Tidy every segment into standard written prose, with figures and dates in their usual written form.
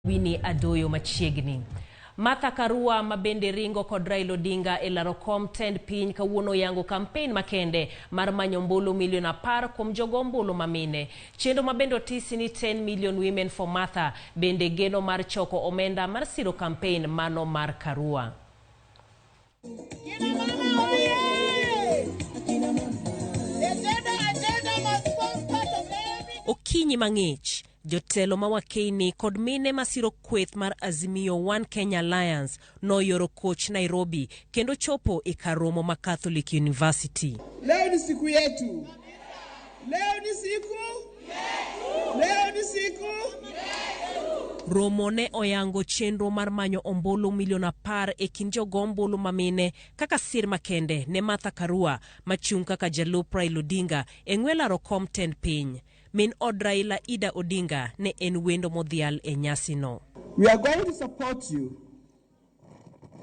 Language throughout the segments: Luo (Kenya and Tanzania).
Winnie Adoyo machiegni. Martha Karua ma bende ringo kod Raila Odinga e laro kom tend piny kawuono oyango kampen makende mar manyo ombulu milion 10 kuom jogo ombulu ma mine. Chenro ma bende otisi ni 10 Million Women for Martha bende geno mar choko omenda mar siro kampen mano mar Karua. Okinyi mang'ich, jotelo ma Wakeini kod mine masiro kweth mar Azimio One Kenya Alliance noyoro koch Nairobi kendo chopo e kar romo ma Catholic University. Leo ni siku yetu. Leo ni siku yetu. Leo ni siku yetu. Romo ne oyango chenro mar manyo ombulu milion 10 e kind jogo ombulu ma mine kaka sir makende ne Martha Karua machung' kaka jalup Raila Odinga e ng'we laro kom tend piny. Min od Raila Ida Odinga ne en wendo modhial e nyasino. We are going to support you.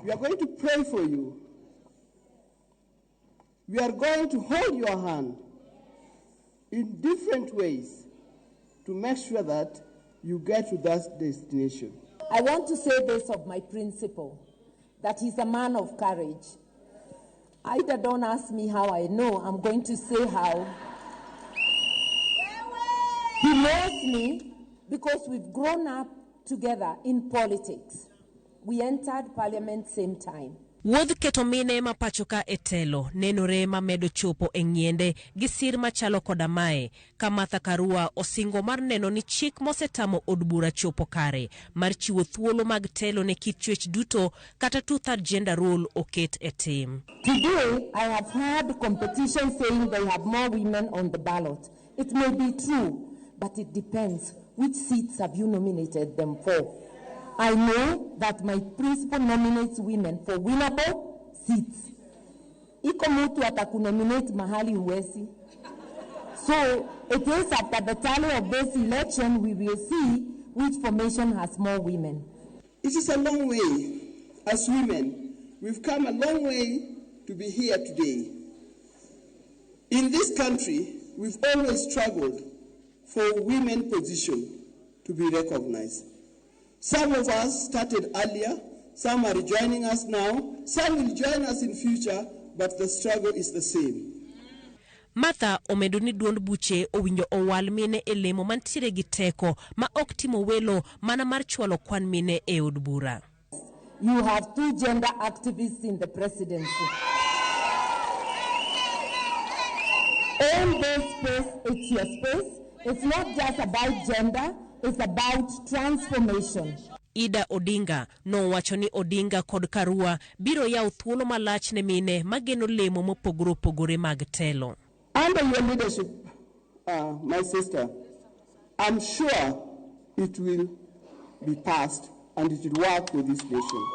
We are going to pray for you. We are going to hold your hand in different ways to make sure that you get to that destination. I want to say this of my principal, that he's a man of courage. Ida, don't ask me how I know. I'm going to say how. He knows me because we've grown up together in politics. We entered parliament same time. Wuodh keto mine ma pachoka e telo nenore mamedo chopo e ng'iende gi sir machalo koda mae ka Martha Karua osingo mar neno ni chik mosetamo od bura chopo kare mar chiwo thuolo mag telo ne kit chwech duto kata two-third gender rule oket e tim. Today, I have heard competition saying they have more women on the ballot. It may be true, but it depends which seats have you nominated them for. I know that my principal nominates women for winnable seats. Iko mtu atakunominate mahali huwezi. So it is after the tally of this election we will see which formation has more women. It is a long way. As women, we've come a long way to be here today. In this country, we've always struggled for women position to be recognized. Some of us started earlier, some are joining us now, some will join us in future, but the struggle is the same. Martha omedo ni duond buche owinjo owal mine e lemo mantiere gi teko ma ok timo welo mana mar chwalo kwan mine e od bura. You have two gender activists in the presidency. All this space, it's your space. It's not just about gender, it's about transformation. Ida Odinga nowacho ni Odinga kod Karua biro yawo thuolo malach ne mine mageno lemo mopogore opogore mag telo. Under your leadership, my sister, I'm sure it will be passed and it will work for this nation.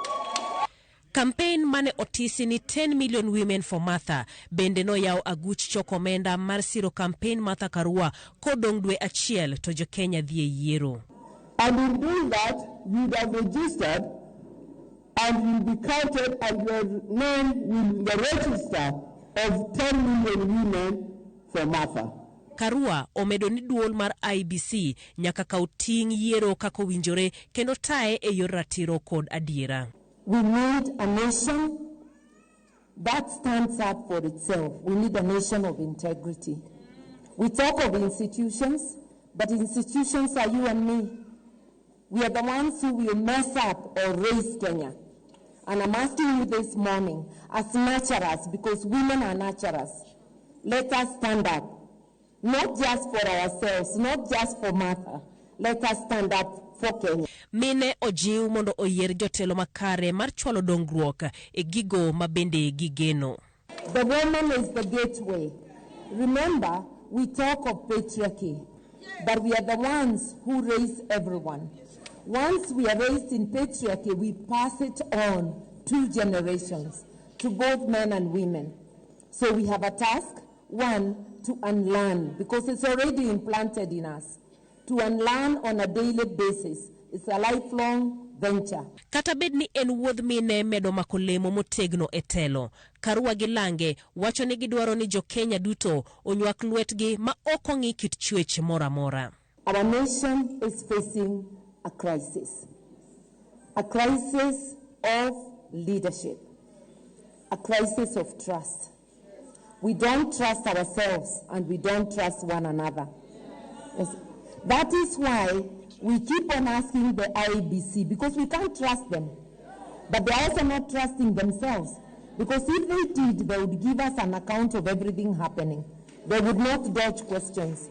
Kampen mane otisi ni 10 Million Women for Martha bende noyawo aguch choko omenda mar siro kampen Martha Karua kodong' dwe achiel to jo Kenya dhi e yiero. And in doing that, you would have registered and you'll be counted and your name will be in the register of 10 million women for Martha. Karua omedo ni duol mar IEBC nyaka kaw ting' yiero kaka owinjore kendo taye e yor ratiro kod adiera. We need a nation that stands up for itself. We need a nation of integrity. We talk of institutions, but institutions are you and me. We are the ones who will mess up or raise Kenya. And I'm asking you this morning, as nurturers, because women are nurturers, let us stand up, not just for ourselves, not just for Martha. Let us stand up for Kenya. Mine ojiw mondo oyier jotelo makare mar chwalo dongruok e gigo ma bende gigeno. The woman is the gateway. Remember, we talk of patriarchy, but we are the ones who raise everyone. Once we are raised in patriarchy, we pass it on 2 generations to both men and women. So we have a task, one, to unlearn, because it's already implanted in us. To unlearn on a daily basis. It's a lifelong venture. Kata bed ni en wuodh mine medo mako lemo motegno e telo, Karua gi Lange wacho ni gidwaro ni jo Kenya duto onywak lwetgi ma ok ong'i kit chwech moro amora. Our nation is facing a crisis. A crisis of leadership. A crisis of trust. We don't trust ourselves and we don't trust one another. Yes. That is why we keep on asking the IEBC, because we can't trust them. But they are also not trusting themselves, because if they did, they would give us an account of everything happening. They would not dodge questions.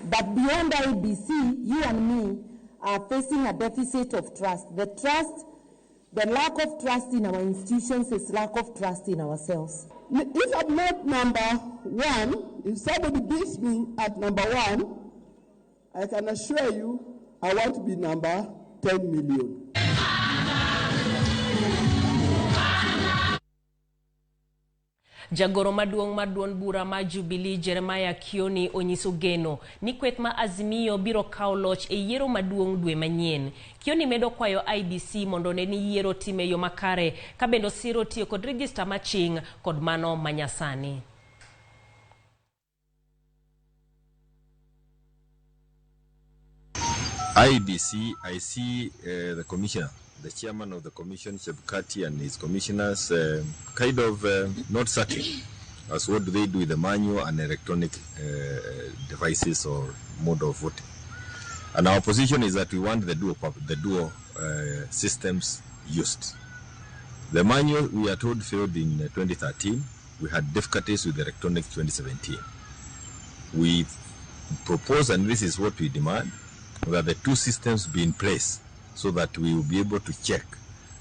But beyond IEBC, you and me are facing a deficit of trust. The lack of trust in our institutions is lack of trust in ourselves. If I'm not number one, if somebody beats me at number one, I can assure you I want to be number 10 million. Jagoro maduong' mar duond bura ma Jubilee Jeremiah Kioni onyiso geno ni kweth ma Azimio biro kawo loch e yiero maduong' dwe manyien. Kioni medo kwayo IEBC mondo one ni yiero tim e yo makare ka bende osiro tiyo kod rejista maching' kod mano manyasani. IEBC, I see the commissioner, the chairman of the commission, Chebukati, and his commissioners, kind of not certain as what do they do with the manual and electronic devices or mode of voting. And our position is that we want the dual systems used. The manual, we are told, failed in 2013. We had difficulties with the electronic 2017. We propose, and this is what we demand, that the two systems be in place so that we will be able to check,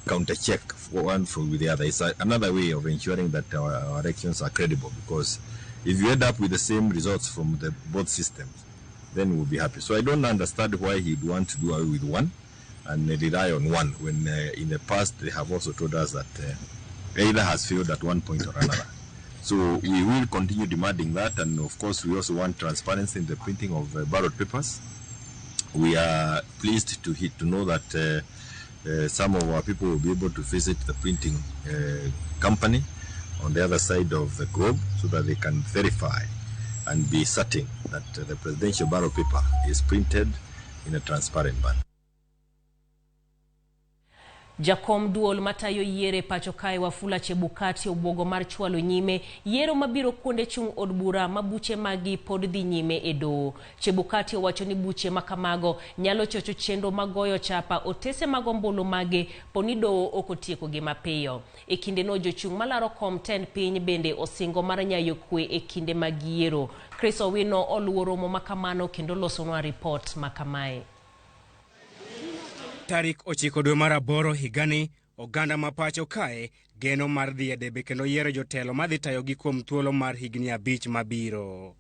counter-check one from with the other. It's another way of ensuring that our elections are credible, because if you end up with the same results from the both systems, then we'll be happy. So I don't understand why he'd want to do away with one and rely on one, when in the past they have also told us that either has failed at one point or another. So we will continue demanding that, and of course we also want transparency in the printing of ballot papers. We are pleased to know that some of our people will be able to visit the printing company on the other side of the globe so that they can verify and be certain that the presidential ballot paper is printed in a transparent manner. Jakom duol matayo yiere pacho kae Wafula Chebukati obwogo mar chwalo nyime yiero mabiro kuonde chung' od bura ma buche magi pod dhi nyime e doho. Chebukati owacho ni buche makamago nyalo chocho chenro magoyo chapa otese mag ombulu mage poni doho ok otiekogi mapiyo. E kindeno jochung' malaro kom tend piny bende osingo mar nyayo kwe e kinde mag yiero. Chris Owino oluwo romo makamano kendo losonwa ripot makamae. Tarik 9 dwe mar 8 higani, oganda ma pacho kae geno mar dhi e debe kendo yiero jotelo madhi tayogi kuom thuolo mar higni 5 mabiro.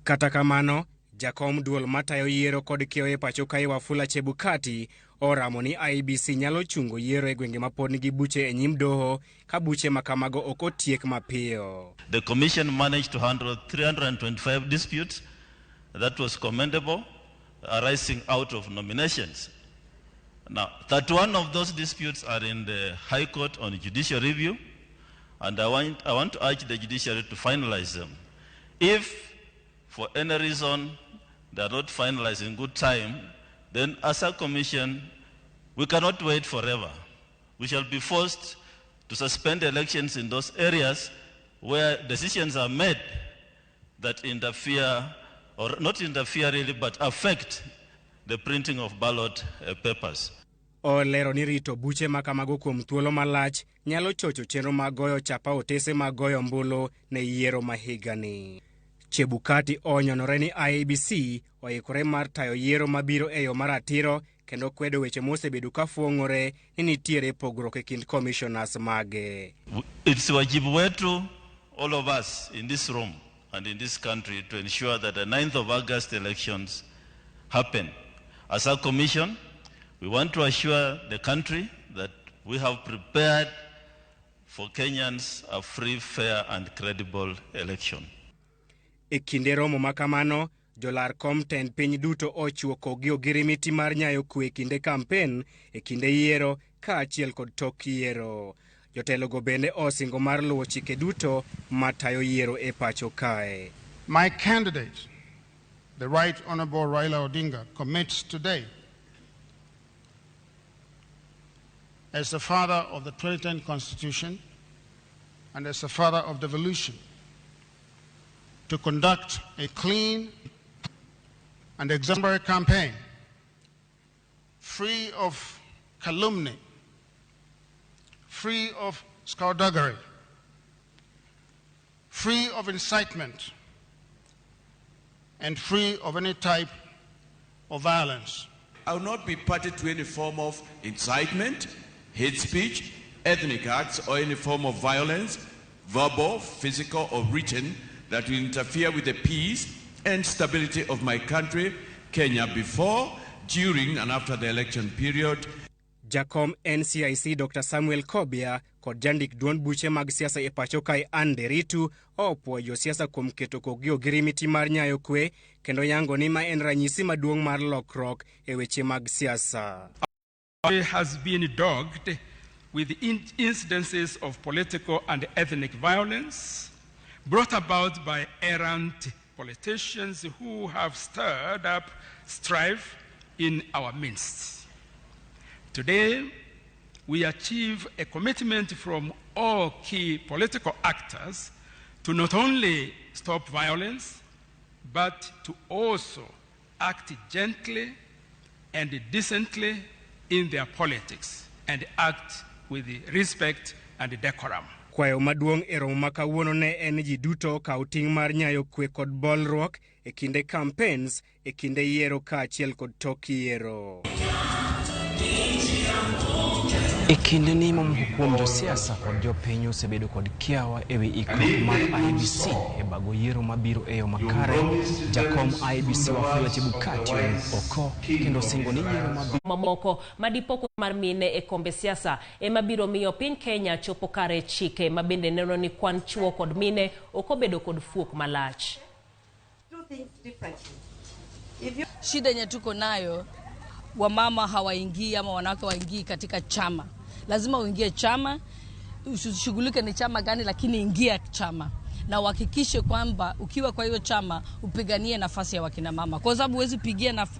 Kata kamano, jakom duol matayo yiero kod kiewo e pacho kae Wafula Chebukati oramo ni IEBC nyalo chungo yiero e gwenge mapod nigi buche e nyim doho ka buche makamago ok otiek mapiyo. The commission managed to handle 325 disputes. That was commendable, arising out of nominations. Now, 31 of those disputes are in the High Court on judicial review, and I want to urge the judiciary to finalize them. If, for any reason, they are not finalized in good time, then as a commission, we cannot wait forever. We shall be forced to suspend elections in those areas where decisions are made that interfere, or not interfere really, but affect the printing of ballot papers. Olero ni rito buche makamago kuom thuolo malach nyalo chocho chenro mag goyo chapa otese mag goyo ombulu ne yiero ma higani. Chebukati onyonore ni IEBC oikore mar tayo yiero mabiro e yo maratiro kendo kwedo weche mosebedo ka fuong'ore ni nitiere pogruok e kind commissioners mage. It's wajibu wetu, all of us in this room and in this country, to ensure that the 9th of August elections happen. As a commission, we want to assure the country that we have prepared for Kenyans a free, fair and credible election. E kinde romo makamano, jolar kom tend piny duto ochiwo kogi ogirimiti mar nyayo kwe e kinde kampen, e kinde yiero kaachiel kod tok yiero. Jotelogo bende osingo mar luwo chike duto matayo yiero e pacho kae. My candidate, the Right Honorable Raila Odinga, commits today As the father of the 2010 Constitution and as the father of devolution, to conduct a clean and exemplary campaign, free of calumny, free of skullduggery, free of incitement, and free of any type of violence. I will not be party to any form of incitement, hate speech, ethnic acts, or any form of violence, verbal, physical, or written, that will interfere with the peace and stability of my country, Kenya, before, during, and after the election period. Jakom NCIC Dr. Samuel Kobia kod jandik duond buche mag siasa e pacho kae Anne Nderitu opuoyo josiasa kuom keto kokgi ogirimiti mar nyayo kwe kendo yango ni ma en ranyisi maduong' mar lokruok e weche mag siasa. Has been dogged with incidences of political and ethnic violence brought about by errant politicians who have stirred up strife in our midst. Today, we achieve a commitment from all key political actors to not only stop violence, but to also act gently and decently in their politics and act with respect and decorum. Kwayo maduong' e romo ma kawuono ne en ji duto kaw ting' mar nyayo kwe kod bolruok e kinde campaigns, e kinde yiero kaachiel kod tok yiero. E kinde ni mamoko kuom josiasa kod jopiny osebedo kod kiawa ewi ikruok mar IEBC e bago yiero mabiro e yo makare. Jakom IEBC Wafula Chebukati owuok oko kendo singo ni yiero mabiro mamoko madipo mar mine e kombe siasa ema biro miyo piny Kenya chopo kare chike ma bende neno ni kwan chuo kod mine ok obedo kod fuok malach. Shida yenye tuko nayo, wamama hawaingii ama wanawake waingii katika chama. Lazima uingie chama, usishughulike ni chama gani, lakini ingia chama na uhakikishe kwamba ukiwa kwa hiyo chama upiganie nafasi ya wakina mama, kwa sababu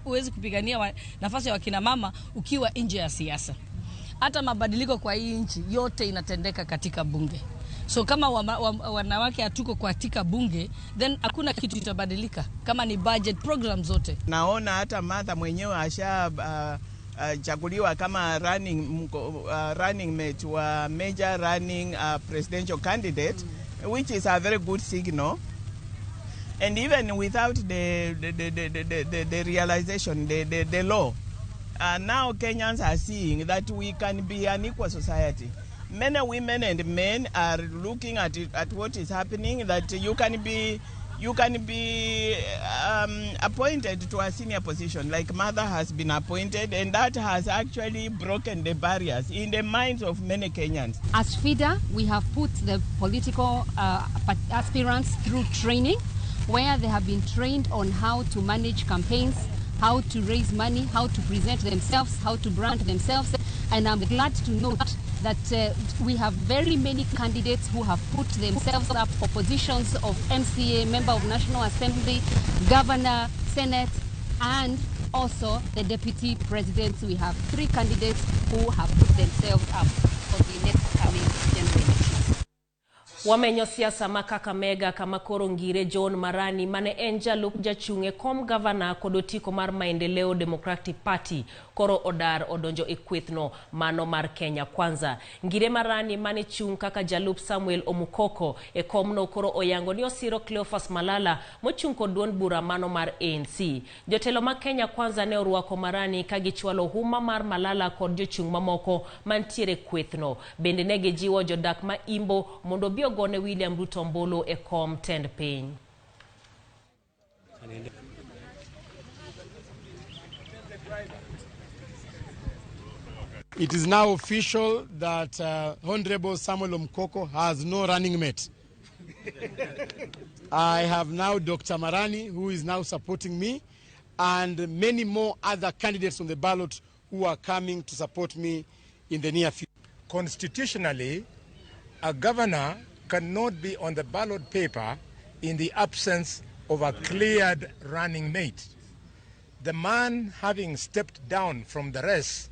huwezi kupigania nafasi ya wakina mama ukiwa nje ya siasa. Hata mabadiliko kwa hii nchi yote inatendeka katika bunge. So kama wanawake hatuko katika bunge, then hakuna kitu itabadilika, kama ni budget program zote. Naona hata Martha mwenyewe asha chaguliwa kama running mate wa major running presidential candidate, which is a very good signal. And even without the realization, the law, now Kenyans are seeing that we can be an equal society. Many women and men are looking at it, at what is happening, that you can be appointed to a senior position, like Martha has been appointed, and that has actually broken the barriers in the minds of many Kenyans. As FIDA, we have put the political aspirants through training, where they have been trained on how to manage campaigns, how to raise money, how to present themselves, how to brand themselves. And I'm glad to note that we have very many candidates who have put themselves up for positions of MCA, Member of National Assembly, Governor, Senate, and also the Deputy President. We have 3 candidates who have put themselves up for the next coming general elections. Wamenyo siasa ma Kakamega kama koro Ngire John Marani mane en jalup jachung' e kom gavana kod otiko mar Maendeleo Democratic Party koro odar odonjo e kwethno mano mar Kenya Kwanza. Ngire Marani mane chung' kaka jalup Samuel Omukoko e komno koro oyango ni osiro Cleophas Malala mochung' kod duond bura mano mar ANC. Jotelo ma Kenya Kwanza ne orwako Marani ka gichwalo huma mar Malala kod jochung' mamoko mantiere kwethno. Bende ne gijiwo jodak ma Imbo mondo obi ogone William Ruto ombulu e kom tend piny. It is now official that Honorable Samuel Omukoko has no running mate. I have now Dr. Marani, who is now supporting me, and many more other candidates on the ballot who are coming to support me in the near future. Constitutionally, a governor cannot be on the ballot paper in the absence of a cleared running mate. The man having stepped down from the race,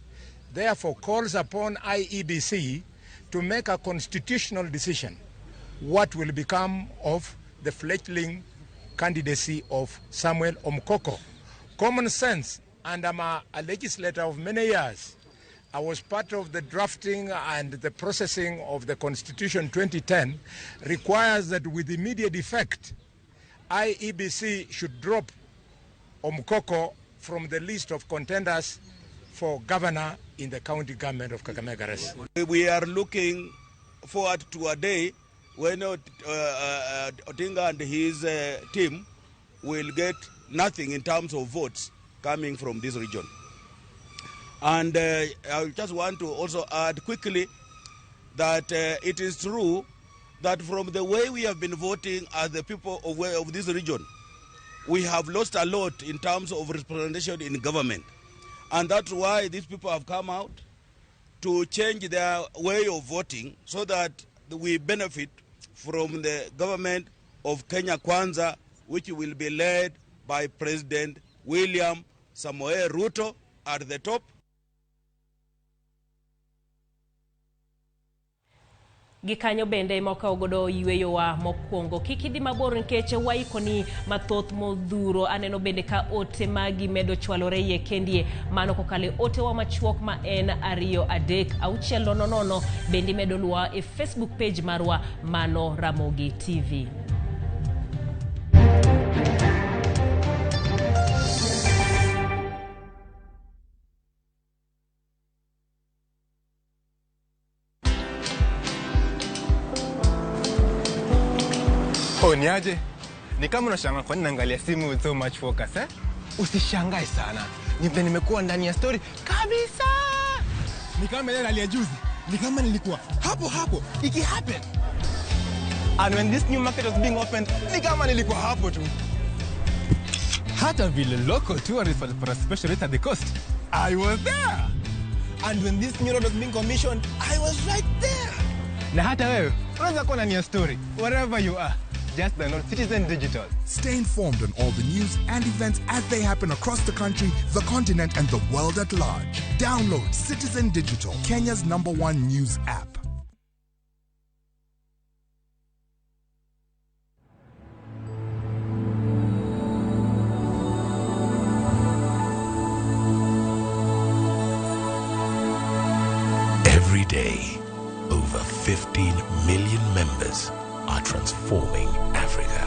therefore calls upon IEBC to make a constitutional decision what will become of the fledgling candidacy of Samuel Omukoko. Common sense, and I'm a legislator of many years. I was part of the drafting and the processing of the Constitution 2010, requires that with immediate effect, IEBC should drop Omukoko from the list of contenders for governor in the county government of Kakamega race. We are looking forward to a day when Odinga and his team will get nothing in terms of votes coming from this region. And I just want to also add quickly that it is true that from the way we have been voting as the people of this region, we have lost a lot in terms of representation in government. And that's why these people have come out to change their way of voting so that we benefit from the government of Kenya Kwanza, which will be led by President William Samoei Ruto at the top. Gikanyo bende ema okawo godo yweyowa mokwongo. Kik idhi mabor nikech waikoni mathoth modhuro. Aneno bende ka ote magi medo chwalore iye kendie. Mano kokalo e otewa machuok ma en 2 3 6 0 0. Bende imedo luwa e Facebook page marwa mano Ramogi TV. Oh, niaje? Ni kama unashangaa kwa nini naangalia simu with so much focus, eh? Usishangae sana. Ni vile nimekuwa ndani ya story kabisa. Ni kama ile hali ya juzi. Ni kama nilikuwa hapo hapo iki happen. And when this new market was being opened, ni kama nilikuwa hapo tu. Hata vile local tourists for a special rate at the coast, I was there. And when this new road was being commissioned, I was right there. Na hata wewe unaweza kuwa ndani ya story wherever you are. Just download Citizen Digital. Stay informed on all the news and events as they happen across the country, the continent, and the world at large. Download Citizen Digital, Kenya's #1 news app. Every day, over 15 million members are transforming Africa.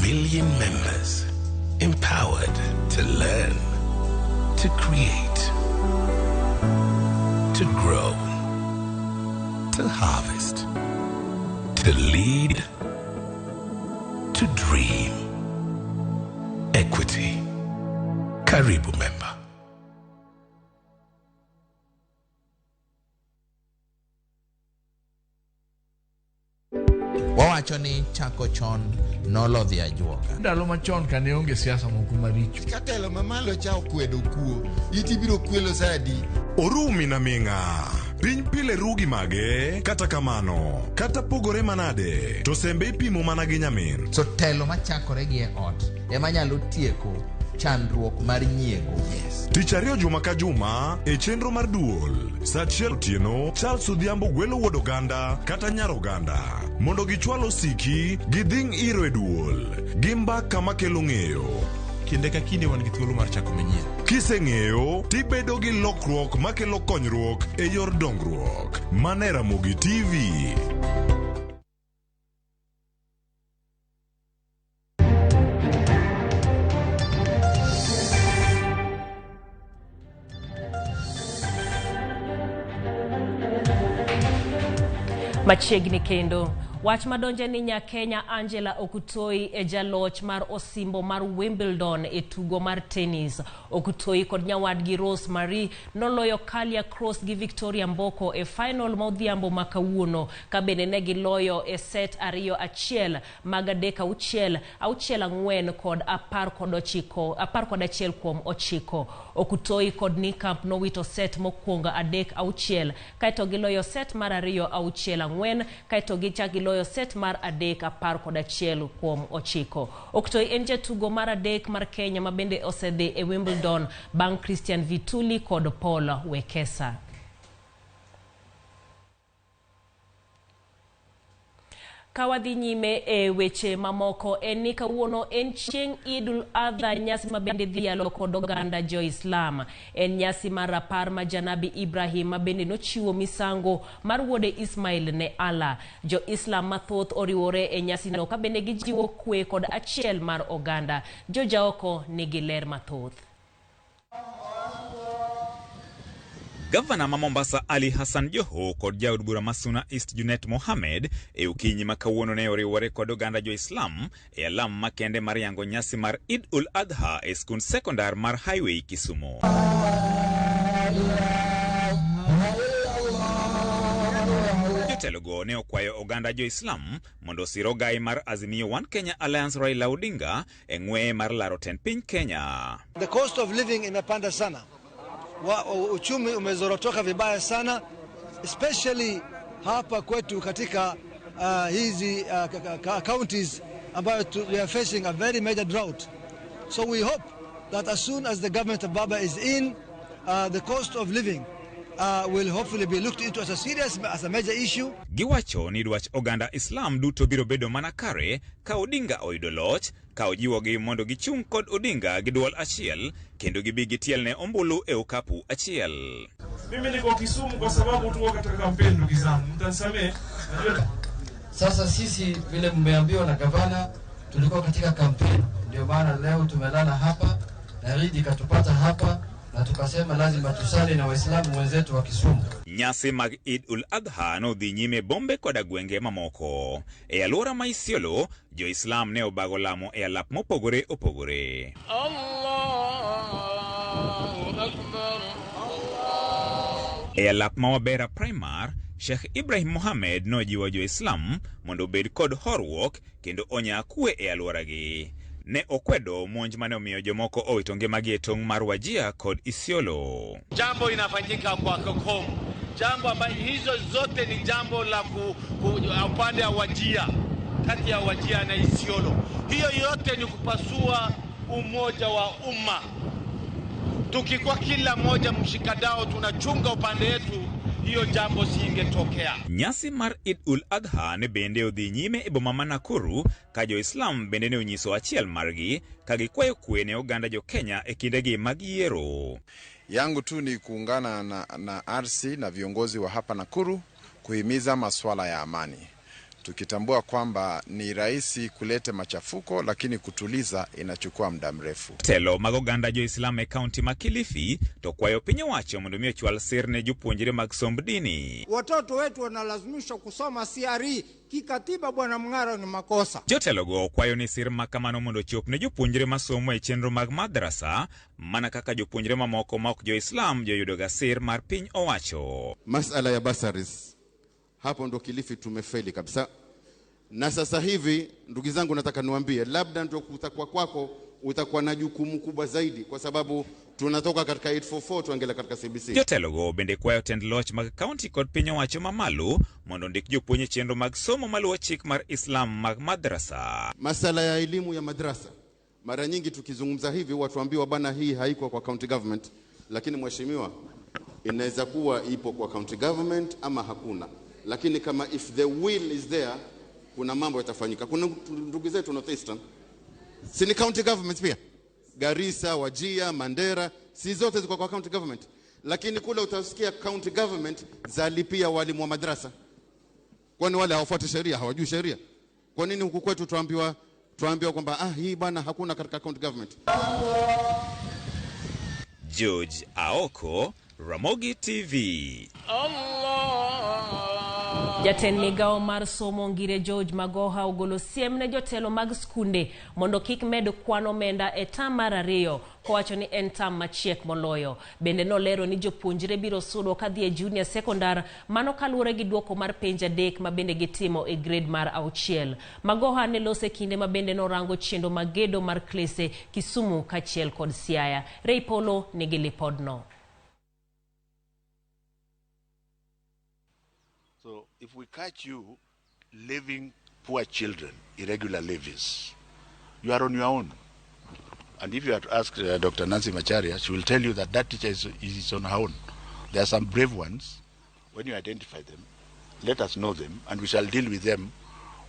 Million members empowered to learn, to create, to grow, to harvest, to lead, to dream. Equity. Karibu member. Wawacho ni chako chon nolodhi ajuoga. Ndalo machon kane onge siasa moko maricho. Katelo mamalo cha okwedo kuo, iti biro kwelo sa adi? Orumi na ming'a. Piny pile rugi mage, kata kamano, kata pogore manade, to sembe ipimo mana gi nyamin. So telo machakore gi e ot ema nyalo tieko chandruok mar nyiego. Yes. Tich ariyo juma ka juma e chenro mar duol saa achiel otieno Charles Odhiambo gwelo wuod oganda kata nyar oganda mondo gichwal osiki gidhing' iro e duol gi mbaka makelo ng'eyo. Kinde ka kinde wan gi thuolo mar chako manyien. Kiseng'eyo tibedo gi lokruok makelo konyruok e yor dongruok. Mane Ramogi TV. Machiegni kendo wach madonje ni nya Kenya Angela Okutoi e jaloch mar osimbo mar Wimbledon e tugo mar tennis. Okutoi kod nyawadgi Rose Marie noloyo Kalia Cross gi Victoria Mboko e final ma odhiambo ma kawuono, ka bende ne giloyo e set 2-1 mag 3-6, 6-4 kod 11 kuom 9. Okutoi kod Nikamp nowito set mokwongo 3-6, kaeto giloyo set mar 2 6-4, kaeto gichak giloyo set mar 3 11 kuom 9. Okutoi en jatugo mar 3 mar Kenya ma bende osedhi e Wimbledon bang' Christian Vituli kod Paul Wekesa. Kawadhi nyime e weche mamoko en ni kawuono en chieng' Idul Adha, nyasi ma bende dhialo kod oganda jo-Islam. En nyasi mar rapar ma Janabi Ibrahim ma bende nochiwo misango mar wuode Ismail ne Allah. Jo-Islam mathoth oriwore e nyasino ka bende gijiwo kwe kod achiel mar oganda. Jojaoko nigi ler mathoth. Gavana ma Mombasa Ali Hassan Joho kod jaod bura ma Suna East Junet Mohamed e okinyi ma kawuono ne oriwore kod oganda jo-Islam e alam makende mar yango nyasi mar Eid ul Adha e skund sekondar mar Highway Kisumu. Jotelogo ne okwayo oganda jo-Islam mondo osir ogai mar Azimio One Kenya Alliance Raila Odinga e ng'weye mar laro tend piny Kenya. The cost of living imepanda sana. Uchumi umezorotoka vibaya sana, especially hapa kwetu katika hizi counties ambayo we are facing a very major drought. So we hope that as soon as the government of Baba is in, the cost of living will hopefully be looked into as a serious, as a major issue. Giwacho ni dwach oganda Islam duto biro bedo mana kare ka Odinga oyudo loch, ka ojiwogi mondo gichung' kod Odinga gi duol achiel kendo gibi gitiel ne ombulu e okapu achiel. Mimi niko Kisumu kwa sababu tuko katika kampeni, ndugu zangu, mtanisamee. Sasa sisi vile mmeambiwa na gavana, tulikuwa katika kampeni, ndio maana leo tumelala hapa na Eid ikatupata hapa na tukasema lazima tusali na Waislamu wenzetu wa Kisumu. Nyasi mag Eid ul Adha nodhi nyime Bombe koda gwenge mamoko. E alwora ma Isiolo, jo-Islam ne obago lamo e alap mopogore opogore. Allahu Akbar. E alap ma Wabera Primar, Sheikh Ibrahim Mohammed nojiwo jo-Islam mondo obed kod horuok kendo onya kwe e alworagi. Ne okwedo monj mane omiyo jomoko owito ngimagi e tong' mar Wajir kod Isiolo. Jambo inafanyika kwa Kokom, jambo ambayo hizo zote ni jambo la upande wa Wajir, kati ya Wajir na Isiolo. Hiyo yote ni kupasua umoja wa umma. Tukikuwa kila moja mshikadao tunachunga upande yetu, hiyo jambo singetokea. Nyasi mar Eid ul Adha ne bende odhi nyime e boma ma Nakuru ka jo-Islam bende ne onyiso achiel margi ka gikwayo kwe ne oganda jo-Kenya e kindegi mag yiero. Yangu tu ni kuungana na RC na viongozi wa hapa Nakuru kuhimiza masuala ya amani. tukitambua kwamba ni rahisi kuleta machafuko, lakini kutuliza inachukua muda mrefu. Telo mag oganda jo-Islam e kaunti ma Kilifi to kwayo piny owacho mondo mi ochwal sir ne jopuonjre mag somb dini. Watoto wetu wanalazimishwa kusoma CRE kikatiba, Bwana Mng'aro, ni makosa. Jotelogo kwayo ni sir ma kamano mondo ochop ne jopuonjre masomo e chenro mag madrasa mana kaka jopuonjre mamoko ma ok jo-Islam joyudoga sir mar piny owacho. Masala ya bursaries, hapo ndo Kilifi tumefeli kabisa. Na sasa hivi ndugu zangu, nataka niwaambie, labda ndio kutakuwa kwako utakuwa na jukumu kubwa zaidi, kwa sababu tunatoka katika 844 tuangela katika CBC. Jotelogo bende kwayo tend loch mag kaunti kod piny owacho mamalo mondo ondik jopuonj e chenro mag somo maluwo chik mar Islam mag madrasa. Masala ya elimu ya madrasa, mara nyingi tukizungumza hivi watu bana, hii haiko kwa county government, lakini mheshimiwa, inaweza kuwa ipo kwa county government ama hakuna, lakini kama if the will is there, kuna mambo yatafanyika. Kuna ndugu zetu Northeastern, si ni county government pia, Garissa, Wajia, Mandera, si zote ziko kwa county government, lakini kule utasikia county government zalipia walimu wa madrasa. Kwani wale hawafuati sheria, hawajui sheria? Kwa nini huku kwetu tuambiwa kwamba hii bana hakuna katika county government? George Aoko, Ramogi TV. Jatend migao mar somo Ngire George Magoha ogolo siem ne jotelo mag skunde mondo kik med kwan omenda e tam mar ariyo, kowacho ni en tam machiek moloyo. Bende nolero ni jopuonjre biro sudo kadhi e junior secondar, mano kaluwore gi duoko mar penj 3 ma bende gitimo e grade mar 6. Magoha ne lose kinde ma bende norango chenro mag gedo mar klese Kisumu kaachiel kod Siaya. Ray Polo nigi lipodno. So if we catch you leaving poor children, irregular levies, you are on your own. And if you had to ask Dr. Nancy Macharia, she will tell you that that teacher is on her own. There are some brave ones. When you identify them, let us know them, and we shall deal with them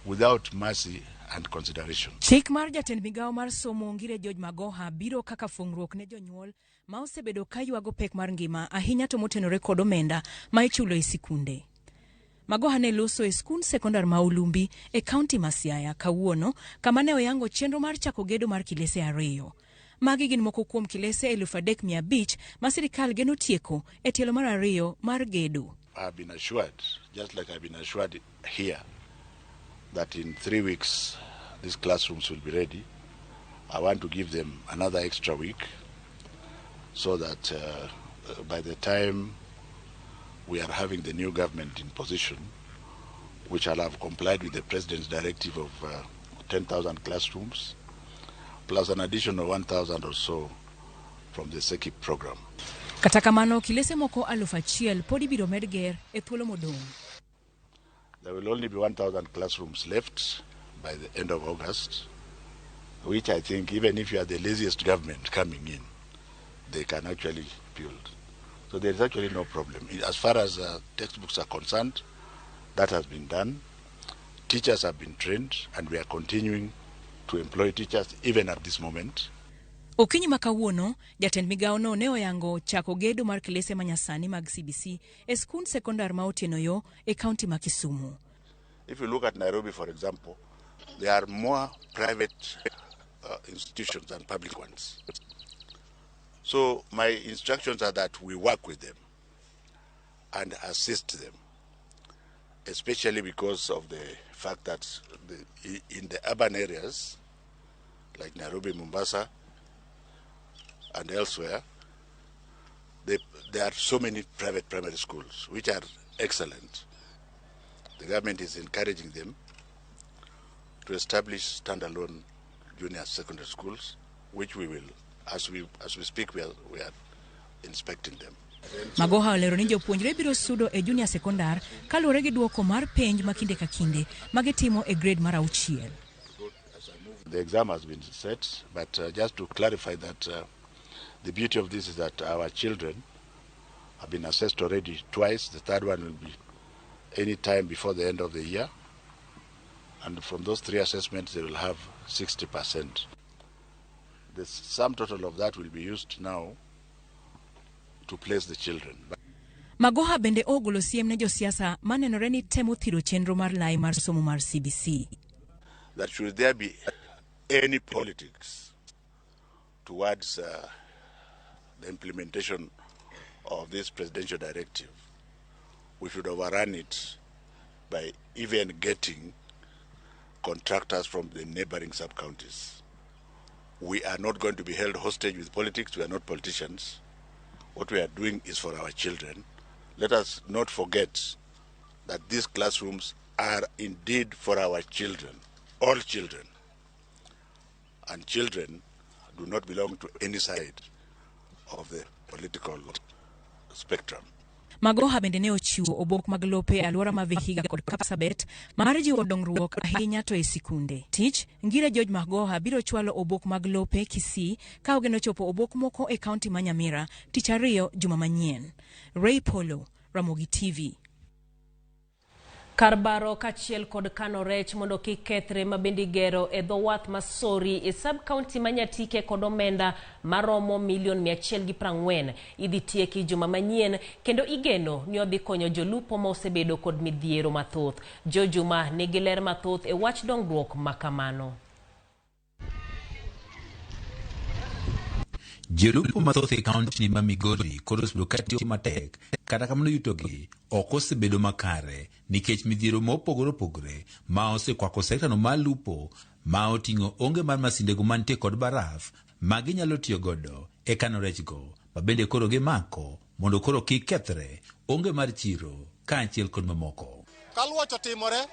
without mercy and consideration. Chik mar jatend migao mar somo Ngire George Magoha biro kaka fungruok ne jonyuol ma osebedo ka ywago pek mar ngima, ahinya to motenore kod omenda ma ichulo e sikunde. Magoha ne loso e skund sekondar ma Ulumbi e kaunti ma Siaya kawuono, kama ne oyango chenro mar chako gedo mar kilese 2. Magi gin moko kuom kilese 3,500 ma sirikal geno tieko e tielo mar 2 mar gedo. I have been assured, just like I've been assured here, that in 3 weeks these classrooms will be ready. I want to give them another extra week so that by the time we are having the new government in position, which shall have complied with the president's directive of 10,000 classrooms, plus an additional 1,000 or so from the SEKIP program. Kata kamano, kilese moko 1,000 pod ibiro med ger e thuolo modong'. There will only be 1,000 classrooms left by the end of August, which I think even if you are the laziest government coming in, they can actually build. So there is actually no problem. As far as textbooks are concerned, that has been done. Teachers have been trained, and we are continuing to employ teachers even at this moment. Okinyi ma kawuono, jatend migao no ne oyango chako gedo mar kilese manyasani mag CBC e skund sekondar ma Otieno Yo e kaunti ma Kisumu. If you look at Nairobi, for example, there are more private institutions than public ones. So my instructions are that we work with them and assist them, especially because of the fact that in the urban areas like Nairobi, Mombasa, and elsewhere, there are so many private primary schools which are excellent. The government is encouraging them to establish standalone junior secondary schools, which we will, as we speak, we are inspecting them. Magoha olero ni jopuonjre biro sudo e junior secondar kaluwore gi duoko mar penj ma kinde ka kinde magitimo e grade mar 6. The exam has been set, but just to clarify that the beauty of this is that our children have been assessed already twice. The third one will be any time before the end of the year. And from those 3 assessments, they will have 60%. The sum total of that will be used now to place the children. Magoha bende ogolo siem ne josiasa manenore ni temo thiro chenro mar lai mar somo mar CBC. That should there be any politics towards the implementation of this presidential directive, we should overrun it by even getting contractors from the neighboring sub-counties. We are not going to be held hostage with politics. We are not politicians. What we are doing is for our children. Let us not forget that these classrooms are indeed for our children, all children. And children do not belong to any side of the political spectrum. Magoha bende ne ochiwo obok mag lope e alwora ma Vihiga kod Kapsabet mar jiwo dongruok ahinya to e sikunde. Tich, Ngire George Magoha biro chwalo obok mag lope Kisii ka ogeno chopo obok moko e kaunti ma Nyamira tich ariyo juma manyien. Ray Polo, Ramogi TV. Kar baro kaachiel kod kano rech mondo kik kethre ma bende igero e dho wath ma Sori e sub county ma Nyatike kod omenda maromo milion 140 idhi tieki juma manyien kendo igeno ni odhi konyo jolupo ma osebedo kod midhiero mathoth. Jo Juma nigi ler mathoth e wach dongruok ma kamano. Jolupo mathoth e kaunti ma Migori koro osebedo ka tiyo matek, kata kamano yutogi ok osebedo makare nikech midhiero mopogore opogore ma osekwako sektano mar lupo ma oting'o onge mar masindego mantie kod baraf ma ginyalo tiyo godo e kano rechgo ma bende koro gimako mondo koro kik kethre, onge mar chiro kaachiel kod mamoko. Ka luoch otimore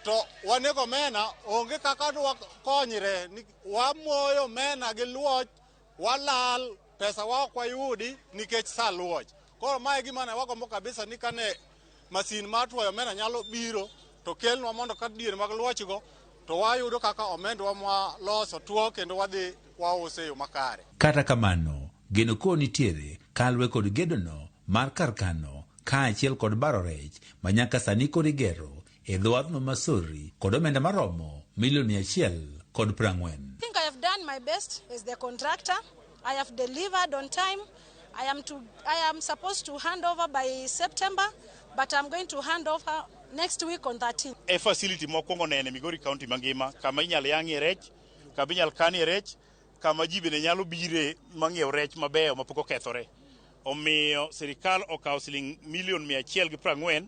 to wanego omena, onge kaka dwakonyre, wamoyo omena gi luoch, walal, pesa wa ok wayudi nikech sa luoch. Koro mae gima ne wagombo kabisa ni kane masin mar tuoyo omena nyalo biro to kelnwa mondo ka diere mag luochgo to wayudo kaka omendwa mwaloso tuo kendo wadhi wause e yo makare. Kata kamano, geno koro nitiere kaluwore kod gedono mar kar kano kaachiel kod baro rech ma nyaka sani koro igero e dho wathno ma Sori kod omenda maromo milion 140. I think I have done my best as the contractor. I have delivered on time. I am supposed to hand over by September, but I'm going to hand over next week on 13. E facility mokwongo nene Migori County mangima, kama inyalo yang'ie rech, kama inyalo kanie rech, kama ji bende nyalo bire mang'iew rech mabeyo mapok okethore. Omiyo sirikal okawo siling milion 140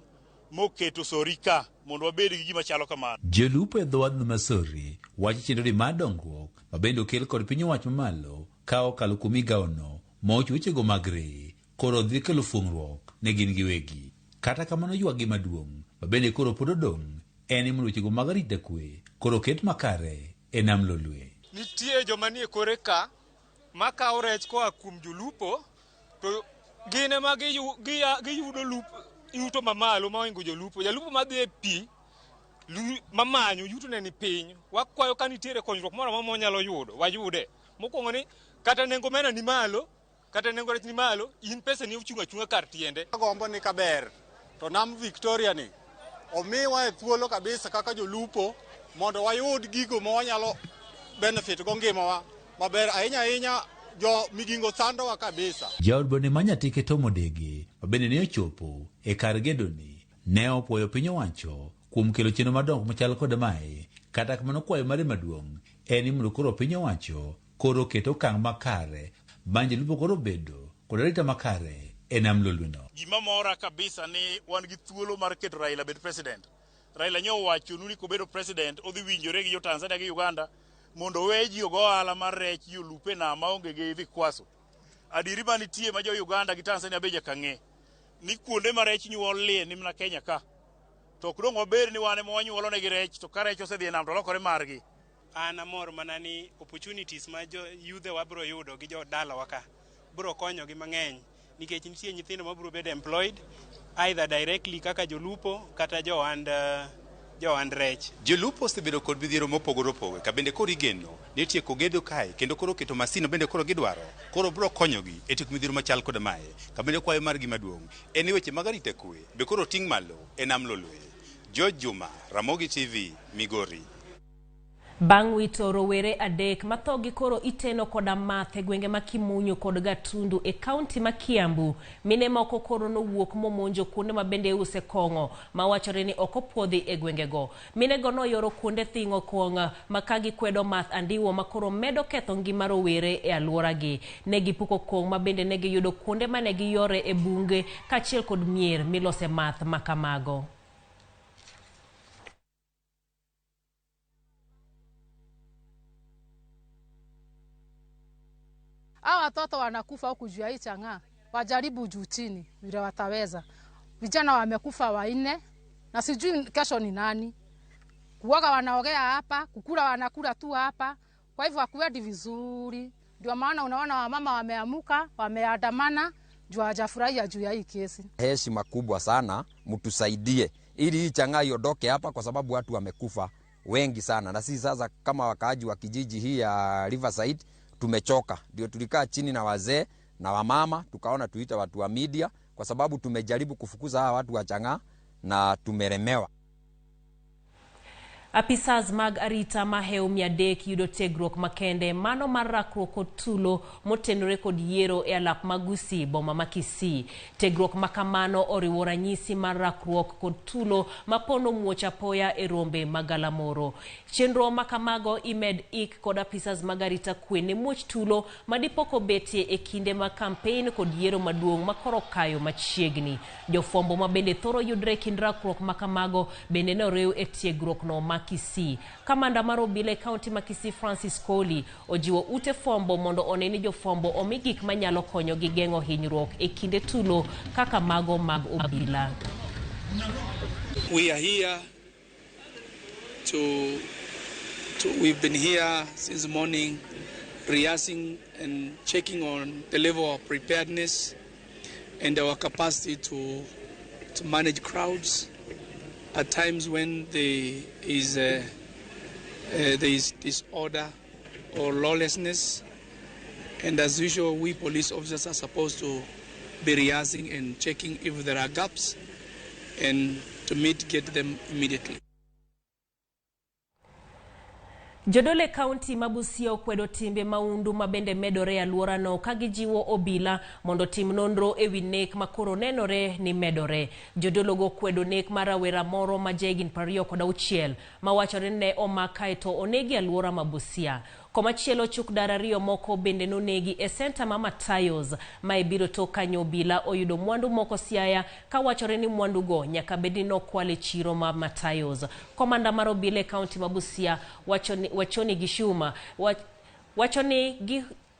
moketo Sori ka mondo wabed gi gima chalo kamano. Jolupo e dho wath ma Sori wacho chenro mar dongruok ma bende okel kod piny owacho mamalo ka okalo kuom migawono ma ochiwo wechego mag reye koro dhi kelo fuong'ruok ne gin giwegi. Kata kamano ywakgi maduong' ma bende koro pod odong' en ni mondo wechego mag arita kwe koro oket makare e nam Lolwe. Nitie joma nie kore ka makawo rech koa kuom jolupo to gin ema giyudo yuto mamalo mohingo jolupo. Jalupo madhi e pi mamanyo yuto ne ni piny. Wakwayo ka nitiere konyruok moro amora mwanyalo yudo, wayude. Mokwongo ni kata nengo omena ni malo, kata nengo rech ni malo, in pesa ni ochung' achung'a kar tiende. Agombo ni kaber to nam Victoria ni omiwa e thuolo kabisa kaka jolupo mondo wayud gigo ma wanyalo benefit go ngimawa maber ahinya ahinya jo Migingo sandowa kabisa. Jaod bone ma Nyatike Tom Odege ma bende ne ochopo e kar gedoni ne opuoyo piny owacho kuom kelo chenro madongo machal kod mae. Kata kamano kwayo mare maduong' en ni mondo koro piny owacho koro oket okang' makare bang' jolupo koro bedo kod arita makare e nam Lolweno. Gima mora kabisa ni wan gi thuolo mar keto Raila bed president. Raila nyo owachonu ni kobedo president odhi winjore gi jo Tanzania gi Uganda mondo owe ji ogo ohala mar rech jolupo e nam maonge gi vikwaso. Adieri manitie ma jo Uganda gi Tanzania be nyaka ng'e ni kuonde ma rech nyuolie ni mana Kenya ka. To ok dong' wabed ni wan ema wanyuolo negi rech to ka rech osedhi e nam to lokore margi. An amor mana ni opportunities ma jo yudhe wa biro yudo gi jo dalawa ka biro konyogi mang'eny nikech nitie nyithindo ma biro bedo employed either directly kaka jolupo kata jo ohand rech. Jolupo osebedo kod midhiero mopogore opogore ka bende koro igeno ni tieko gedo kae kendo koro keto masin bende koro gidwaro koro biro konyogi e tieko midhiero machal kod mae. Ka bende kwayo margi maduong' en ni weche mag arita kwe be koro ting' malo e nam Lolwe. George Juma, Ramogi TV, Migori. Bang' wito rowere 3 ma thogi koro iteno koda math e gwenge ma Kimunyu kod Gatundu e kaunti ma Kiambu, mine moko koro nowuok momonjo kuonde ma bende iuse kong'o ma wachore ni ok opuodhi e gwengego. Minego noyoro kuonde thing'o kong'o ma ka gikwedo math andiwo ma koro medo ketho ngima rowere e alworagi. Ne gipuko kong' ma bende ne giyudo kuonde ma ne giyore e bunge kaachiel kod mier milose math ma kamago. Hawa watoto wanakufa huku juu ya hii chang'aa, wajaribu juu chini vile wataweza. Vijana wamekufa 4 na sijui kesho ni nani. Kuoga wanaogea hapa, kukula wanakula tu hapa. Kwa hivyo hakuendi vizuri. Ndio maana unaona wamama wameamuka, wameandamana juu hawajafurahia juu ya hii kesi. Heshima kubwa sana, mtusaidie ili hii chang'aa iondoke hapa, kwa sababu watu wamekufa wengi sana. Na sisi sasa kama wakaaji wa kijiji hii ya Riverside tumechoka. Ndio tulikaa chini na wazee na wamama, tukaona tuita watu wa media, kwa sababu tumejaribu kufukuza hawa watu wa chang'aa na tumelemewa. Apisas mag arita maheo 300 yudo tiegruok makende mano mar rakruok kod tulo motenore kod yiero e alap mag Gusii boma ma Kisii. Tiegruok makamano oriwo ranyisi mar rakruok kod tulo mapono muoch apoya e rombe mag galamoro. Chenro makamago imed ik kod apisas mag arita kwe ne muoch tulo madipok obetie e kinde mag kampein kod yiero maduong' makoro kayo machiegni. Jofwambo ma bende thoro yudre e kind rakruok makamago bende ne oriw e tiegruok no ma Kisii. Kamanda mar obila e kaunti ma Kisii Francis Koli ojiwo ute fwambo mondo one ni jofwambo omi gik manyalo konyogi geng'o hinyruok e kinde tulo kaka mago mag obila. We are here to we've been here since morning rehearsing and checking on the level of preparedness and our capacity to manage crowds at times when there is disorder or lawlessness. And as usual, we police officers are supposed to be rehearsing and checking if there are gaps and to mitigate them immediately. Jodole kaunti ma Busia okwedo timbe maundu mabende medore e alworano ka gijiwo obila mondo tim nonro ewi nek makoro nenore ni medore. Jodologo okwedo nek mar rawera moro ma jahigni 26 mawachore ni ne omak kaeto onegi e alwora ma Busia. Komachielo chuk dar 2 moko bende nonegi e senta ma Matayos. Mae biro tok ka obila oyudo mwandu moko Siaya kawachore ni mwandugo nyaka bed ni nokwal e chiro ma Matayos. Komanda mar obila e kaunti ma Busia wachoni Gishuma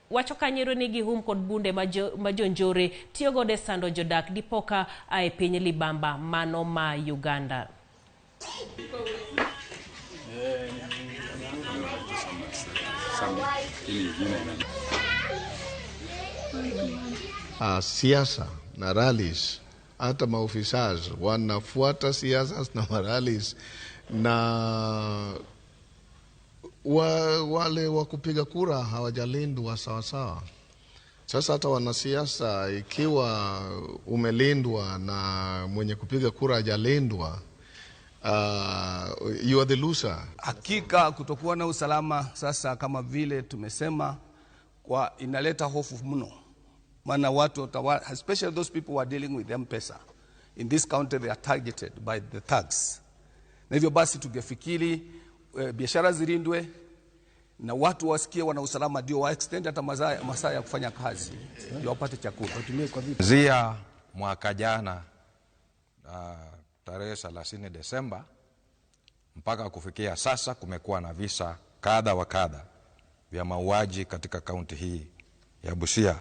wacho kanyero ni gihum kod bunde ma jonjore tiyo godo e sando jodak dipoka a e piny Libamba mano ma Uganda. Siasa na rallies, hata maofisa wanafuata siasa na rallies, na wale wa kupiga kura hawajalindwa sawa sawa. Sasa hata wanasiasa, ikiwa umelindwa na mwenye kupiga kura hajalindwa, you are the loser. Hakika kutokuwa na usalama sasa, kama vile tumesema, kwa inaleta hofu mno. Maana watu, especially those people who are dealing with M-Pesa in this country, they are targeted by the thugs. Na hivyo basi tungefikiri biashara zilindwe na watu wasikie wana usalama, ndio wa extend hata masaa ya kufanya kazi ndio wapate chakula. Kuanzia mwaka jana tarehe 30 Desemba mpaka kufikia sasa kumekuwa na visa kadha wa kadha vya mauaji katika kaunti hii ya Busia.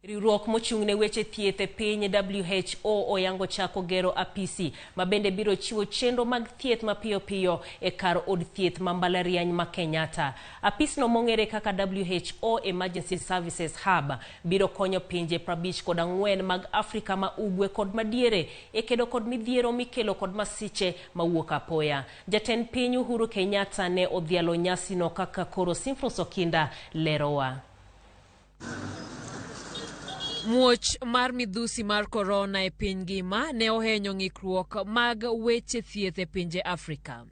Riwruok mochung' ne weche thieth e piny WHO oyango chako gero apisi mabende biro chiwo chenro mag thieth mapiyo piyo e kar od thieth ma mbalariany ma Kenyatta. Apisno mong'ere kaka WHO Emergency Services Hub biro konyo pinje 54 mag Afrika ma ugwe kod madiere e kedo kod midhiero mikelo kod masiche mawuok apoya. Jatend piny Uhuru Kenyatta ne odhialo nyasino kaka koro Simfros Okinda lerowa. Muoch mar midhusi mar korona e piny ngima ne ohenyo ng'ikruok mag weche thieth e pinje Afrika.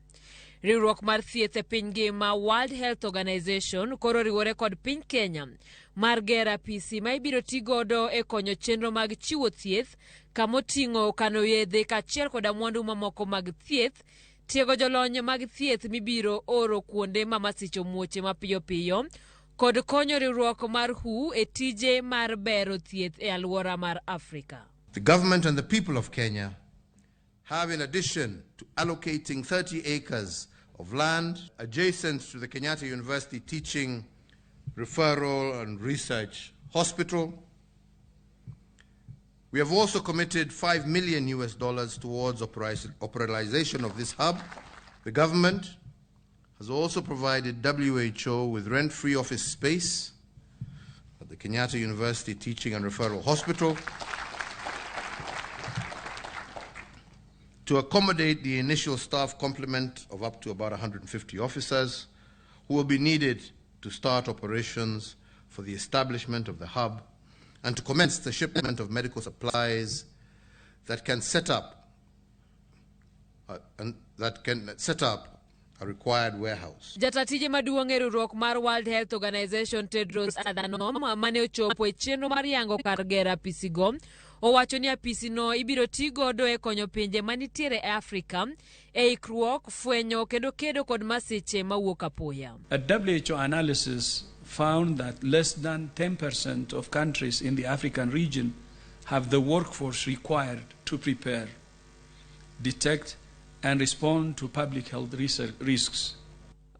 Riwruok mar thieth e piny ngima World Health Organization koro oriwore kod piny Kenya mar gero apisi ma ibiro ti godo e konyo chenro mag chiwo thieth kamoting'o kano yedhe kaachiel koda mwandu mamoko mag thieth, tiego jolony mag thieth mibiro oro kuonde ma masiche omuoche mapiyo piyo kod konyo riwruok mar WHO e tije mar bero thieth e alwora mar Afrika. The government and the people of Kenya have, in addition to allocating 30 acres of land adjacent to the Kenyatta University Teaching, Referral and Research Hospital, we have also committed $5 million US dollars towards operationalization of this hub. The government has also provided WHO with rent-free office space at the Kenyatta University Teaching and Referral Hospital to accommodate the initial staff complement of up to about 150 officers who will be needed to start operations for the establishment of the hub and to commence the shipment of medical supplies that can set up, and that can set up a required warehouse. Jata tije maduong' e riwruok mar World Health Organization Tedros Adhanom mane ochopo e chenro mar yango kar gero apisigo owacho ni apisino ibiro ti godo e konyo pinje manitiere e Afrika e ikruok, fwenyo kendo kedo kod masiche mawuok apoya. A WHO analysis found that less than 10% of countries in the African region have the workforce required to prepare, detect, and respond to public health risks.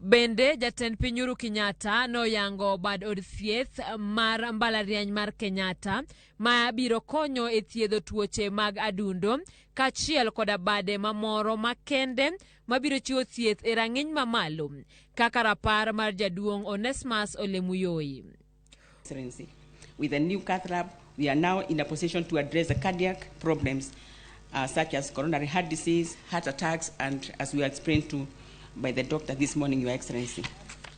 Bende jatend piny Uhuru Kenyatta noyango bad od thieth mar mbalariany mar Kenyatta ma biro konyo e thiedho tuoche mag adundo kaachiel koda bade mamoro makende mabiro chiwo thieth e rang'iny mamalo kaka rapar mar jaduong' Onesmus Ole Muyoi. Excellency, with the new cath lab, we are now in a position to address the cardiac problems such as coronary heart disease, heart attacks, and as we explained to by the doctor this morning, Your Excellency.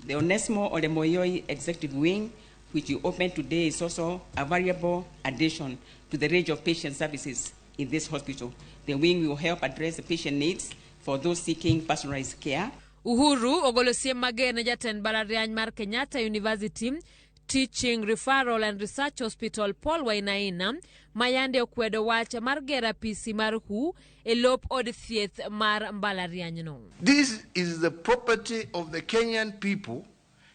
The Onesmo Ole Muyoi Executive Wing, which you opened today, is also a valuable addition to the range of patient services in this hospital. The wing will help address the patient needs for those seeking personalized care. Uhuru ogolo siem mager ne jatend mbalariany mar Kenyatta University Teaching Referral and Research Hospital Paul Wainaina ma yande okwedo wach mar gero apisi mar WHO e lop od thieth mar mbalarianyno. This is the property of the Kenyan people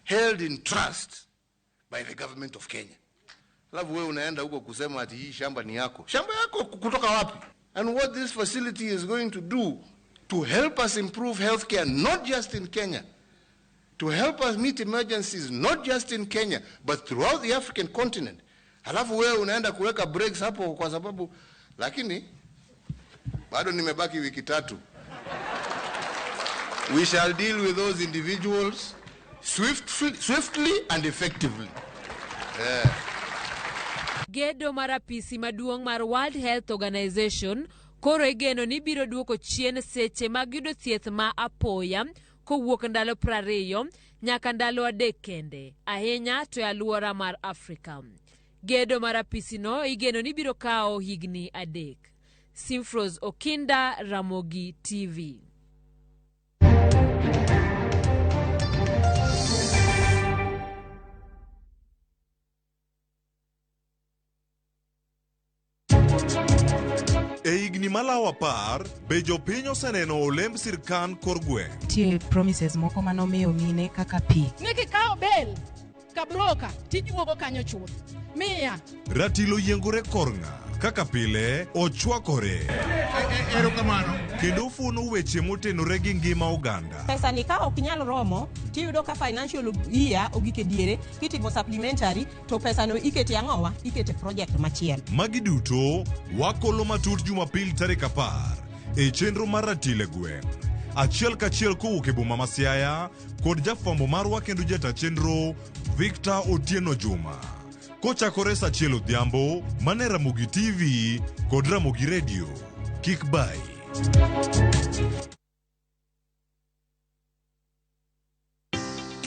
held in trust by the government of Kenya. Alafu wewe unaenda huko kusema ati hii shamba ni yako. Shamba yako kutoka wapi? And what this facility is going to do to help us improve healthcare not just in Kenya, to help us meet emergencies not just in Kenya but throughout the African continent. Halafu wewe unaenda kuweka brakes hapo kwa sababu, lakini bado nimebaki wiki 3. We shall deal with those individuals swiftly and effectively. Yeah. Gedo mar apisi maduong' mar World Health Organization koro igeno ni biro duoko chien seche mag yudo thieth ma apoya kowuok ndalo 20 nyaka ndalo 3 kende, ahinya to e alwora mar Afrika. Gedo mar apisino igeno ni biro kawo higni 3. Simfros Okinda, Ramogi TV. E higni malawo 10, be jopiny oseneno olemb sirkand kor gweng'? Nitie promises moko manomiyo mine kaka pi. Ni kikawo bel kabroka tijuogo kanyo chuth. Miya. Ratilo yiengore kor ng'a, kaka pile ochwakore. Erokamano. Kendo fuono weche motenore gi ngima oganda. Pesa ni ka ok nyal romo, tiyudo ka financial year ogik e diere, kitimo supplementary, to pesa no ikete ang'owa, ikete project machielo. Magi duto wakolo matut Jumapil tarik 10 e chenro mar Ratil e gweng'. Achiel kachiel kowuok e boma ma Siaya kod jafwambo marwa kendo jata chenro Victor Otieno Juma. Kochakore saa 1 odhiambo mane Ramogi TV kod Ramogi Radio. Kik bai.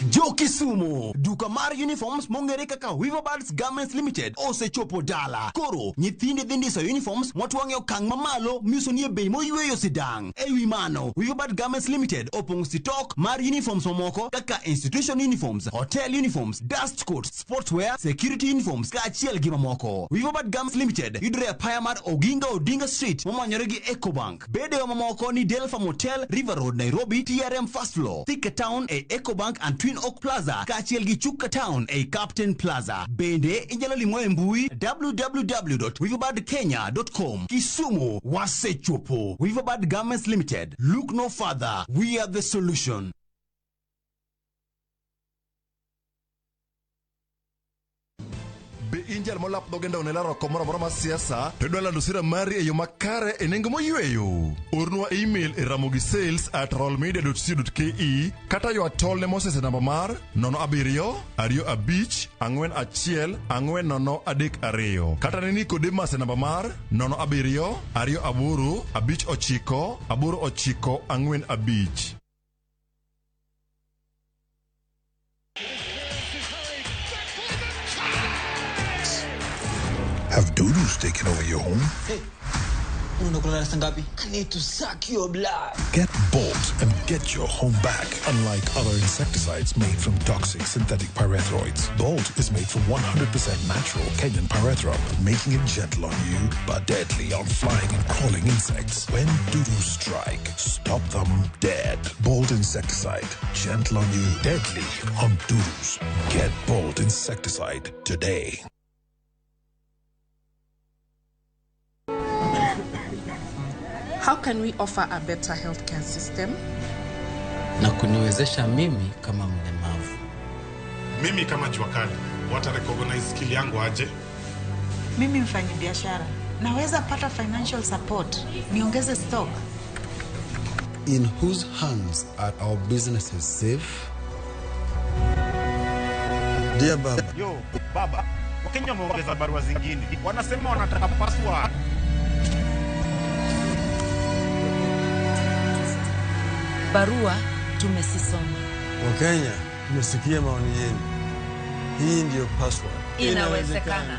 Jo Kisumu, duka mar uniforms mong'ere kaka Weaverbirds Garments Limited osechopo dala. Koro nyithindi dhi ndiso uniforms motwang' e okang' mamalo miuso nie bei moyweyo sidang'. E wi mano, Weaverbird Garments Limited opong'o sitok mar uniforms mamoko kaka institution uniforms, hotel uniforms, dust coats, sportswear, security uniforms kaachiel gi mamoko. Weaverbird Garments Limited yudore e apaya mar Oginga Odinga Street momanyore gi Ecobank. Bedewa mamoko ni Delfa Motel, River Road, Nairobi, TRM First Floor, Thika Town e Ecobank and Twin Oak Plaza kaachiel gi Chuka Town e Captain Plaza. Bende inyalo limo e mbui www.weaverbirdkenya.com. Kisumu wasechopo. Weaverbird Garments Limited. Look no further. We are the solution. Be in jal molap dhoge ndawo ne laro oko moro amora mar siasa to idwa lando sira mari e yo makare e nengo moyweyo? Ornwa email e ramogisales at rollmedia.co.ke kata ywa tol ne Moses e namba mar 07 25 41 40 32 kata ne Nicodemus e namba mar 07 28 59 89 45. Have dudus taken over your home? Unakula ngapi? I need to suck your blood. Get Bolt and get your home back. Unlike other insecticides made from toxic synthetic pyrethroids, Bolt is made from 100% natural Kenyan pyrethrum, making it gentle on you but deadly on flying and crawling insects. When dudus strike, stop them dead. Bolt insecticide, gentle on you, deadly on dudus. Get Bolt insecticide today. How can we offer a better healthcare system? Na kuniwezesha mimi kama mlemavu. Mimi kama jua kali, wata recognize skill yangu aje? Mimi mfanyabiashara, naweza pata financial support, niongeze stock. In whose hands are our businesses safe? Dear Baba. Yo, baba, Wakenya wameongeza barua zingine. Wanasema wanataka password. Barua tumesisoma. Wakenya, tumesikia maoni yenu. Hii ndiyo password. Inawezekana.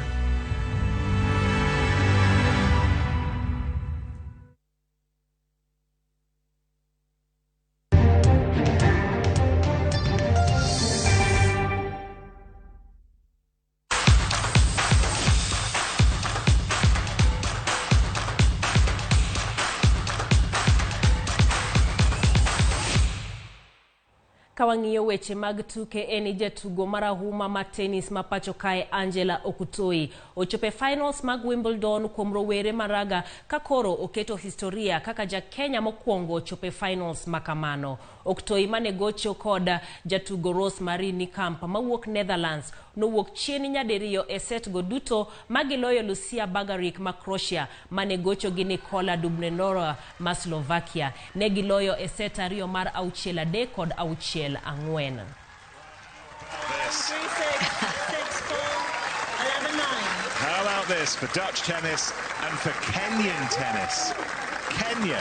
Ka wang'iyo weche mag tuke en jatugo marahuma ma tennis ma pacho kae Angela Okutoi ochopo e finals mag Wimbledon kuom rowere maraga ka koro oketo historia kaka ja Kenya mokwongo ochopo e finals makamano. Okutoi mane gocho kod jatugo Rosemary Niekamp mawuok Netherlands nowuok chien nyadiriyo e set go duto magiloyo Lucia Bagaric ma Croatia mane gocho gi Nikola Dubnenova ma Slovakia. Ne giloyo e set ariyo mar 6-3 kod 6-4. How about this for Dutch tennis and for Kenyan tennis? Kenya,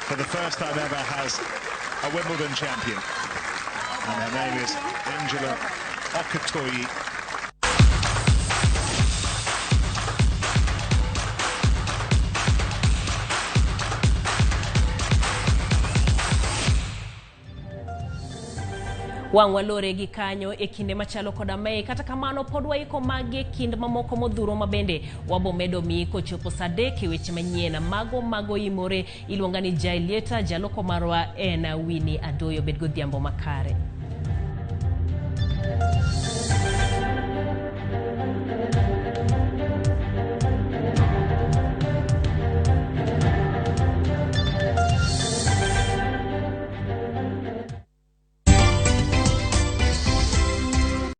for the first time ever, has a Wimbledon champion. And her name is Angela Okutoyi. Wang' walore gi kanyo e kinde machalo koda mae, kata kamano pod waiko magi e kind mamoko modhuro mabende wabomedo miyi kochopo saa 3 e weche manyien mago mago imore. Iluonga ni Jailieta, jaloko marwa en Winnie Adoyo. Bed godhiambo makare.